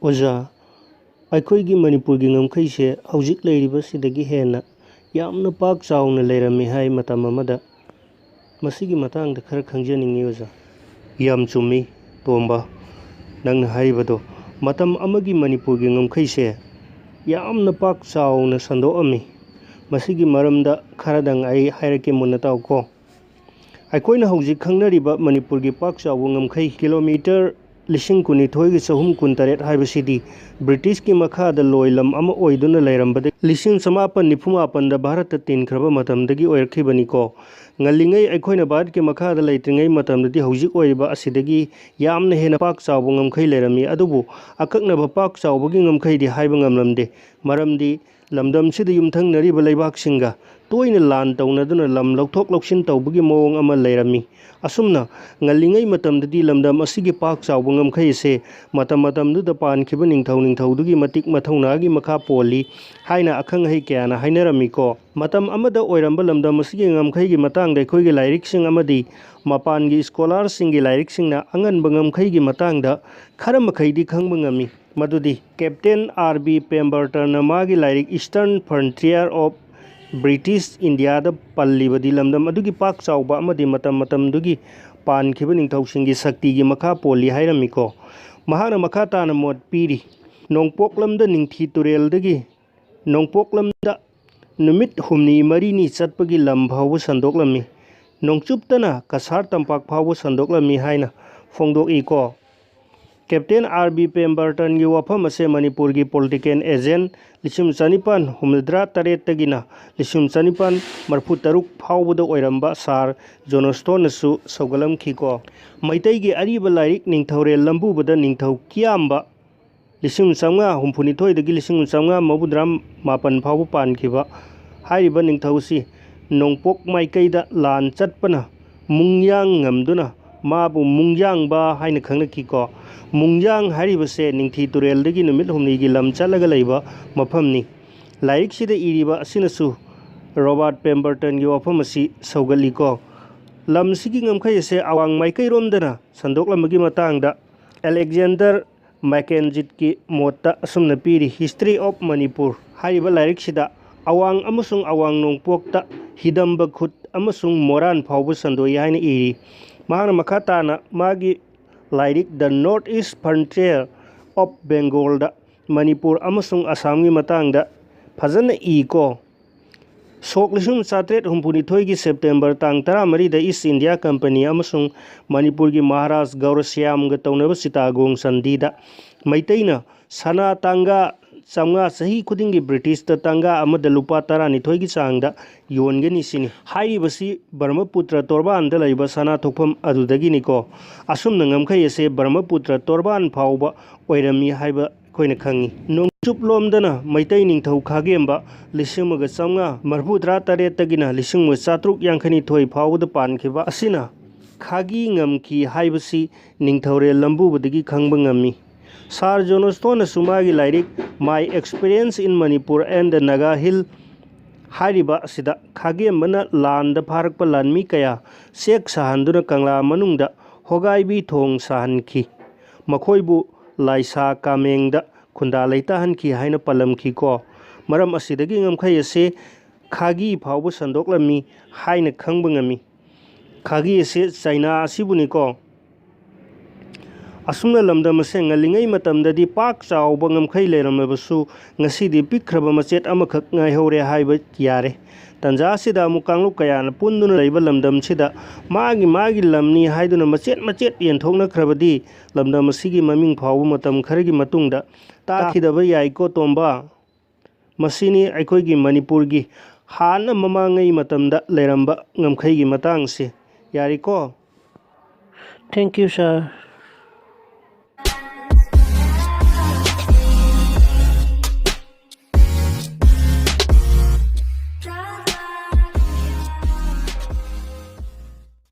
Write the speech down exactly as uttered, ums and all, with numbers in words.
ꯑꯣꯖꯥ, ꯑꯩꯈꯣꯏꯒꯤ ꯃꯅꯤꯄꯨꯔꯒꯤ ꯉꯝꯈꯩꯁꯦ ꯍꯧꯖꯤꯛ ꯂꯩꯔꯤꯕꯁꯤꯗꯒꯤ ꯍꯦꯟꯅ ꯌꯥꯝꯅ ꯄꯥꯛ ꯆꯥꯎꯅ ꯂꯩꯔꯝꯃꯤ ꯍꯥꯏ ꯃꯇꯝ ꯑꯃꯗ꯫ ꯃꯁꯤꯒꯤ ꯃꯇꯥꯡꯗ ꯈꯔ ꯈꯪꯖꯅꯤꯡꯉꯤ ꯑꯣꯖꯥ꯫ ꯌꯥꯝ ꯆꯨꯝꯃꯤ ꯇꯣꯝꯕ, ꯅꯪꯅ ꯍꯥꯏꯔꯤꯕꯗꯣ꯫ ꯃꯇꯝ ꯑꯃꯒꯤ ꯃꯅꯤꯄꯨꯔꯒꯤ ꯉꯝꯈꯩꯁꯦ ꯌꯥꯝꯅ ꯄꯥꯛ ꯆꯥꯎꯅ ꯁꯟꯗꯣꯛꯑꯝꯃꯤ꯫ ꯃꯁꯤꯒꯤ ꯃꯔꯝꯗ ꯈꯔꯗꯪ ꯑꯩ ꯍꯥꯏꯔꯛꯀꯦ, ꯃꯨꯟꯅ ꯇꯥꯎꯀꯣ꯫ ꯑꯩꯈꯣꯏꯅ ꯍꯧꯖꯤꯛ ꯈꯪꯅꯔꯤꯕ ꯃꯅꯤꯄꯨꯔꯒꯤ ꯄꯥꯛ ꯆꯥꯎꯕ ꯉꯝꯈꯩ ꯀꯤꯂꯣꯃꯤꯇꯔ ꯂꯤꯁꯤꯡ ꯀꯨꯟꯅꯤꯊꯣꯏꯒ ꯆꯍꯨꯝ ꯀꯨꯟꯇꯔꯦꯠ ꯍꯥꯏꯕꯁꯤꯗꯤ ꯕ꯭ꯔꯤꯇꯤꯁꯀꯤ ꯃꯈꯥꯗ ꯂꯣꯏꯂꯝ ꯑꯃ ꯑꯣꯏꯗꯨꯅ ꯂꯩꯔꯝꯕꯗꯒꯤ ꯂꯤꯁꯤꯡ ꯆꯃꯥꯄꯟ ꯅꯤꯐꯨ ꯃꯥꯄꯟꯗ ꯚꯥꯔꯠꯇ ꯇꯤꯟꯈ꯭ꯔꯕ ꯃꯇꯝꯗꯒꯤ ꯑꯣꯏꯔꯛꯈꯤꯕꯅꯤꯀꯣ꯫ ꯉꯜꯂꯤꯉꯩ ꯑꯩꯈꯣꯏꯅ ꯚꯥꯔꯠꯀꯤ ꯃꯈꯥꯗ ꯂꯩꯇ꯭ꯔꯤꯉꯩ ꯃꯇꯝꯗꯗꯤ ꯍꯧꯖꯤꯛ ꯑꯣꯏꯔꯤꯕ ꯑꯁꯤꯗꯒꯤ ꯌꯥꯝꯅ ꯍꯦꯟꯅ ꯄꯥꯛ ꯆꯥꯎꯕ ꯉꯝꯈꯩ ꯂꯩꯔꯝꯃꯤ꯫ ꯑꯗꯨꯕꯨ ꯑꯀꯛꯅꯕ ꯄꯥꯛ ꯆꯥꯎꯕꯒꯤ ꯉꯝꯈꯩꯗꯤ ꯍꯥꯏꯕ ꯉꯝꯂꯝꯗꯦ꯫ ꯃꯔꯝꯗꯤ ꯂꯝꯗꯝꯁꯤꯗ ꯌꯨꯝꯊꯪꯅꯔꯤꯕ ꯂꯩꯕꯥꯛꯁꯤꯡꯒ ꯇꯣꯏꯅ ꯂꯥꯟ ꯇꯧꯅꯗꯨꯅ ꯂꯝ ꯂꯧꯊꯣꯛ ꯂꯧꯁꯤꯟ ꯇꯧꯕꯒꯤ ꯃꯑꯣꯡ ꯑꯃ ꯂꯩꯔꯝꯃꯤ꯫ ꯑꯁꯨꯝꯅ ꯉꯜꯂꯤꯉꯩ ꯃꯇꯝꯗꯗꯤ ꯂꯝꯗꯝ ꯑꯁꯤꯒꯤ ꯄꯥꯛ ꯆꯥꯎꯕ ꯉꯝꯈꯩ ꯑꯁꯦ ꯃꯇꯝ ꯃꯇꯝꯗꯨꯗ ꯄꯥꯟꯈꯤꯕ ꯅꯤꯡꯊꯧ ꯅꯤꯡꯊꯧꯗꯨꯒꯤ ꯃꯇꯤꯛ ꯃꯊꯧꯅꯥꯒꯤ ꯃꯈꯥ ꯄꯣꯜꯂꯤ ꯍꯥꯏꯅ ꯑꯈꯪ ꯑꯍꯩ ꯀꯌꯥꯅ ꯍꯥꯏꯅꯔꯝꯃꯤꯀꯣ꯫ ꯃꯇꯝ ꯑꯃꯗ ꯑꯣꯏꯔꯝꯕ ꯂꯝꯗꯝ ꯑꯁꯤꯒꯤ ꯉꯝꯈꯩꯒꯤ ꯃꯇꯥꯡꯗ ꯑꯩꯈꯣꯏꯒꯤ ꯂꯥꯏꯔꯤꯛꯁꯤꯡ ꯑꯃꯗꯤ ꯃꯄꯥꯟꯒꯤ ꯁ꯭ꯀꯣꯂꯥꯔꯁꯤꯡꯒꯤ ꯂꯥꯏꯔꯤꯛꯁꯤꯡꯅ ꯑꯉꯟꯕ ꯉꯝꯈꯩꯒꯤ ꯃꯇꯥꯡꯗ ꯈꯔ ꯃꯈꯩꯗꯤ ꯈꯪꯕ ꯉꯝꯃꯤ꯫ ꯃꯗꯨꯗꯤ ꯀꯦꯞꯇꯦꯟ ꯑꯥꯔ ꯕꯤ ꯄꯦꯝꯕꯔꯇꯟꯅ ꯃꯥꯒꯤ ꯂꯥꯏꯔꯤꯛ Eastern Frontier of British Indiaꯗ ꯄꯜꯂꯤꯕꯗꯤ ꯂꯝꯗꯝ ꯑꯗꯨꯒꯤ ꯄꯥꯛ ꯆꯥꯎꯕ ꯑꯃꯗꯤ ꯃꯇꯝ ꯃꯇꯝꯗꯨꯒꯤ ꯄꯥꯟꯈꯤꯕ ꯅꯤꯡꯊꯧꯁꯤꯡꯒꯤ ꯁꯛꯇꯤꯒꯤ ꯃꯈꯥ ꯄꯣꯜꯂꯤ ꯍꯥꯏꯔꯝꯃꯤꯀꯣ꯫ ꯃꯍꯥꯛꯅ ꯃꯈꯥ ꯇꯥꯅ ꯃꯣꯠ ꯄꯤꯔꯤ, ꯅꯣꯡꯄꯣꯛꯂꯝꯗ ꯅꯤꯡꯊꯤ ꯇꯨꯔꯦꯜꯗꯒꯤ ꯅꯣꯡꯄꯣꯛꯂꯝꯗ ꯅꯨꯃꯤꯠ ꯍꯨꯝꯅꯤ ꯃꯔꯤꯅꯤ ꯆꯠꯄꯒꯤ ꯂꯝ ꯐꯥꯎꯕ ꯁꯟꯗꯣꯛꯂꯝꯃꯤ꯫ ꯅꯣꯡꯆꯨꯞꯇꯅ ꯀꯁꯥꯔ ꯇꯝꯄꯥꯛ ꯐꯥꯎꯕ ꯁꯟꯗꯣꯛꯂꯝꯃꯤ ꯍꯥꯏꯅ ꯐꯣꯡꯗꯣꯛꯏꯀꯣ꯫ ꯀꯦꯞꯇꯦꯟ ꯑꯥꯔ ꯕꯤ ꯄꯦꯝꯕꯔꯇꯟꯒꯤ ꯋꯥꯐꯝ ꯑꯁꯦ ꯃꯅꯤꯄꯨꯔꯒꯤ political agent ꯂꯤꯁꯤꯡ ꯆꯅꯤꯄꯥꯟ ꯍꯨꯝꯐꯨꯇꯔꯥ ꯇꯔꯦꯠꯇꯒꯤꯅ ꯂꯤꯁꯤꯡ ꯆꯅꯤꯄꯥꯟ ꯃꯔꯤꯐꯨ ꯇꯔꯨꯛ ꯐꯥꯎꯕꯗ ꯑꯣꯏꯔꯝꯕ ꯁꯥꯔ ꯖꯣꯟꯁꯇꯣꯟꯅꯁꯨ ꯁꯧꯒꯠꯂꯝꯈꯤꯀꯣ꯫ ꯃꯩꯇꯩꯒꯤ ꯑꯔꯤꯕ ꯂꯥꯏꯔꯤꯛ ꯅꯤꯡꯊꯧꯔꯦꯜ ꯂꯝꯕꯨꯕꯗ ꯅꯤꯡꯊꯧ ꯀꯤꯌꯥꯝꯕ ꯂꯤꯁꯤꯡ ꯆꯥꯝꯃꯉꯥ ꯍꯨꯝꯐꯨꯅꯤꯊꯣꯏꯗꯒꯤ ꯂꯤꯁꯤꯡ ꯆꯥꯝꯃꯉꯥ ꯃꯧꯗ꯭ꯔꯥ ꯃꯥꯄꯟ ꯐꯥꯎꯕ ꯄꯥꯟꯈꯤꯕ ꯍꯥꯏꯔꯤꯕ ꯅꯤꯡꯊꯧꯁꯤ ꯅꯣꯡꯄꯣꯛ ꯃꯥꯏꯀꯩꯗ ꯂꯥꯟ ꯆꯠꯄꯅ ꯃꯨꯡꯌꯥꯡ ꯉꯝꯗꯨꯅ ꯃꯥꯕꯨ ꯃꯨꯡꯌꯥꯡꯕ ꯍꯥꯏꯅ ꯈꯪꯅꯈꯤꯀꯣ꯫ ꯃꯨꯡꯌꯥꯡ ꯍꯥꯏꯔꯤꯕꯁꯦ ꯅꯤꯡꯊꯤ ꯇꯨꯔꯦꯜꯗꯒꯤ ꯅꯨꯃꯤꯠ ꯍꯨꯝꯅꯤꯒꯤ ꯂꯝ ꯆꯠꯂꯒ ꯂꯩꯕ ꯃꯐꯝꯅꯤ꯫ ꯂꯥꯏꯔꯤꯛꯁꯤꯗ ꯏꯔꯤꯕ ꯑꯁꯤꯅꯁꯨ ꯔꯣꯕꯥꯔꯠ ꯄꯦꯝꯕꯔꯇꯟꯒꯤ ꯋꯥꯐꯝ ꯑꯁꯤ ꯁꯧꯒꯠꯂꯤꯀꯣ꯫ ꯂꯝꯁꯤꯒꯤ ꯉꯝꯈꯩ ꯑꯁꯦ ꯑꯋꯥꯡ ꯃꯥꯏꯀꯩꯔꯣꯝꯗꯅ ꯁꯟꯗꯣꯛꯂꯝꯕꯒꯤ ꯃꯇꯥꯡꯗ ꯑꯂꯦꯛꯖꯦꯟꯗꯔ ꯃꯦꯀꯦꯟꯖꯤꯠꯀꯤ ꯃꯣꯠꯇ ꯑꯁꯨꯝꯅ ꯄꯤꯔꯤ: History of Manipur ꯍꯥꯏꯔꯤꯕ ꯂꯥꯏꯔꯤꯛꯁꯤꯗ ꯑꯋꯥꯡ ꯑꯃꯁꯨꯡ ꯑꯋꯥꯡ ꯅꯣꯡꯄꯣꯛꯇ ꯍꯤꯗꯝꯕ ꯈꯨꯠ ꯑꯃꯁꯨꯡ ꯃꯣꯔꯥꯟ ꯐꯥꯎꯕ ꯁꯟꯗꯣꯛꯏ ꯍꯥꯏꯅ ꯏꯔꯤ꯫ ꯃꯍꯥꯛꯅ ꯃꯈꯥ ꯇꯥꯅ ꯃꯥꯒꯤ ꯂꯥꯏꯔꯤꯛ The North East Frontier of Bengal ꯗ ꯃꯅꯤꯄꯨꯔ ꯑꯃꯁꯨꯡ ꯑꯁꯥꯝꯒꯤ ꯃꯇꯥꯡꯗ ꯐꯖꯅ ꯏꯀꯣ꯫ ꯁꯣꯛ ꯂꯤꯁꯤꯡ ꯆꯥꯇ꯭ꯔꯦꯠ ꯍꯨꯝꯐꯨꯅꯤꯊꯣꯏꯒꯤ ꯁꯦꯞꯇꯦꯝꯕꯔ ꯇꯥꯡ ꯇꯔꯥꯃꯔꯤꯗ ꯏꯁ ꯏꯟꯗꯤꯌꯥ ꯀꯝꯄꯅꯤ ꯑꯃꯁꯨꯡ ꯃꯅꯤꯄꯨꯔꯒꯤ ꯃꯍꯥꯔꯥꯖ ꯒꯧꯔꯁ꯭ꯌꯥꯝꯒ ꯇꯧꯅꯕ ꯆꯤꯇꯥꯒꯣꯡ ꯁꯟꯙꯤꯗ ꯃꯩꯇꯩꯅ ꯁꯅꯥ ꯇꯥꯡꯒꯥ ꯆꯥꯝꯃꯉꯥ ꯆꯍꯤ ꯈꯨꯗꯤꯡꯒꯤ ꯕ꯭ꯔꯤꯇꯤꯁꯇ ꯇꯥꯡꯒꯥ ꯑꯃꯗ ꯂꯨꯄꯥ ꯇꯔꯥꯅꯤꯊꯣꯏꯒꯤ ꯆꯥꯡꯗ ꯌꯣꯟꯒꯅꯤ ꯁꯤꯅꯤ꯫ ꯍꯥꯏꯔꯤꯕꯁꯤ ꯕ꯭ꯔꯍꯃꯄꯨꯇ꯭ꯔ ꯇꯣꯔꯕꯥꯟꯗ ꯂꯩꯕ ꯁꯅꯥ ꯊꯣꯛꯐꯝ ꯑꯗꯨꯗꯒꯤꯅꯤꯀꯣ꯫ ꯑꯁꯨꯝꯅ ꯉꯝꯈꯩ ꯑꯁꯦ ꯕ꯭ꯔꯍꯃꯄꯨꯇ꯭ꯔ ꯇꯣꯔꯕꯥꯟ ꯐꯥꯎꯕ ꯑꯣꯏꯔꯝꯃꯤ ꯍꯥꯏꯕ ꯑꯩꯈꯣꯏꯅ ꯈꯪꯉꯤ꯫ ꯅꯣꯡꯆꯨꯞꯂꯣꯝꯗꯅ ꯃꯩꯇꯩ ꯅꯤꯡꯊꯧ ꯈꯥꯒꯦꯝꯕ ꯂꯤꯁꯤꯡ ꯑꯃꯒ ꯆꯥꯝꯃꯉꯥ ꯃꯔꯤꯐꯨꯇꯔꯥ ꯇꯔꯦꯠꯇꯒꯤꯅ ꯂꯤꯁꯤꯡ ꯑꯃꯒ ꯆꯥꯇ꯭ꯔꯨꯛ ꯌꯥꯡꯈꯩꯅꯤꯊꯣꯏ ꯐꯥꯎꯕꯗ ꯄꯥꯟꯈꯤꯕ ꯑꯁꯤꯅ ꯈꯥꯒꯤ ꯉꯝꯈꯤ ꯍꯥꯏꯕꯁꯤ ꯅꯤꯡꯊꯧꯔꯦꯜ ꯂꯝꯕꯨꯕꯗꯒꯤ ꯈꯪꯕ ꯉꯝꯃꯤ꯫ ꯁꯥꯔ ꯖꯣꯟ ꯁ꯭ꯇꯣꯟꯅꯁꯨ ꯃꯥꯒꯤ ꯂꯥꯏꯔꯤꯛ My Experience in Manipur and the Naga Hill ꯍꯥꯏꯔꯤꯕ ꯑꯁꯤꯗ ꯈꯥꯒꯦꯝꯕꯅ ꯂꯥꯟꯗ ꯐꯥꯔꯛꯄ ꯂꯥꯟꯃꯤ ꯀꯌꯥ ꯆꯦꯛ ꯁꯥꯍꯟꯗꯨꯅ ꯀꯪꯂꯥ ꯃꯅꯨꯡꯗ ꯍꯣꯒꯥꯏꯕꯤ ꯊꯣꯡ ꯁꯥꯍꯟꯈꯤ꯫ ꯃꯈꯣꯏꯕꯨ ꯂꯥꯏꯁꯥ ꯀꯥꯃꯦꯡꯗ ꯈꯨꯟꯗꯥ ꯂꯩꯇꯥꯍꯟꯈꯤ ꯍꯥꯏꯅ ꯄꯜꯂꯝꯈꯤꯀꯣ꯫ ꯃꯔꯝ ꯑꯁꯤꯗꯒꯤ ꯉꯝꯈꯩ ꯑꯁꯤ ꯈꯥꯒꯤ ꯐꯥꯎꯕ ꯁꯟꯗꯣꯛꯂꯝꯃꯤ ꯍꯥꯏꯅ ꯈꯪꯕ ꯉꯝꯃꯤ꯫ ꯈꯥꯒꯤ ꯑꯁꯤ ꯆꯩꯅꯥ ꯑꯁꯤꯕꯨꯅꯤꯀꯣ꯫ ꯑꯁꯨꯝꯅ ꯂꯝꯗꯝ ꯑꯁꯦ ꯉꯜꯂꯤꯉꯩ ꯃꯇꯝꯗꯗꯤ ꯄꯥꯛ ꯆꯥꯎꯕ ꯉꯝꯈꯩ ꯂꯩꯔꯝꯂꯕꯁꯨ, ꯉꯁꯤꯗꯤ ꯄꯤꯛꯈ꯭ꯔꯕ ꯃꯆꯦꯠ ꯑꯃꯈꯛ ꯉꯥꯏꯍꯧꯔꯦ ꯍꯥꯏꯕ ꯌꯥꯔꯦ꯫ ꯇꯟꯖꯥ ꯑꯁꯤꯗ ꯑꯃꯨꯛ ꯀꯥꯡꯂꯨꯞ ꯀꯌꯥꯅ ꯄꯨꯟꯗꯨꯅ ꯂꯩꯕ ꯂꯝꯗꯝꯁꯤꯗ ꯃꯥꯒꯤ ꯃꯥꯒꯤ ꯂꯝꯅꯤ ꯍꯥꯏꯗꯨꯅ ꯃꯆꯦꯠ ꯃꯆꯦꯠ ꯌꯦꯟꯊꯣꯛꯅꯈ꯭ꯔꯕꯗꯤ ꯂꯝꯗꯝ ꯑꯁꯤꯒꯤ ꯃꯃꯤꯡ ꯐꯥꯎꯕ ꯃꯇꯝ ꯈꯔꯒꯤ ꯃꯇꯨꯡꯗ ꯇꯥꯈꯤꯗꯕ ꯌꯥꯏꯀꯣ ꯇꯣꯝꯕ꯫ ꯃꯁꯤꯅꯤ ꯑꯩꯈꯣꯏꯒꯤ ꯃꯅꯤꯄꯨꯔꯒꯤ ꯍꯥꯟꯅ ꯃꯃꯥꯡꯉꯩ ꯃꯇꯝꯗ ꯂꯩꯔꯝꯕ ꯉꯝꯈꯩꯒꯤ ꯃꯇꯥꯡꯁꯦ꯫ ꯌꯥꯔꯦꯀꯣ? Thank you, sir.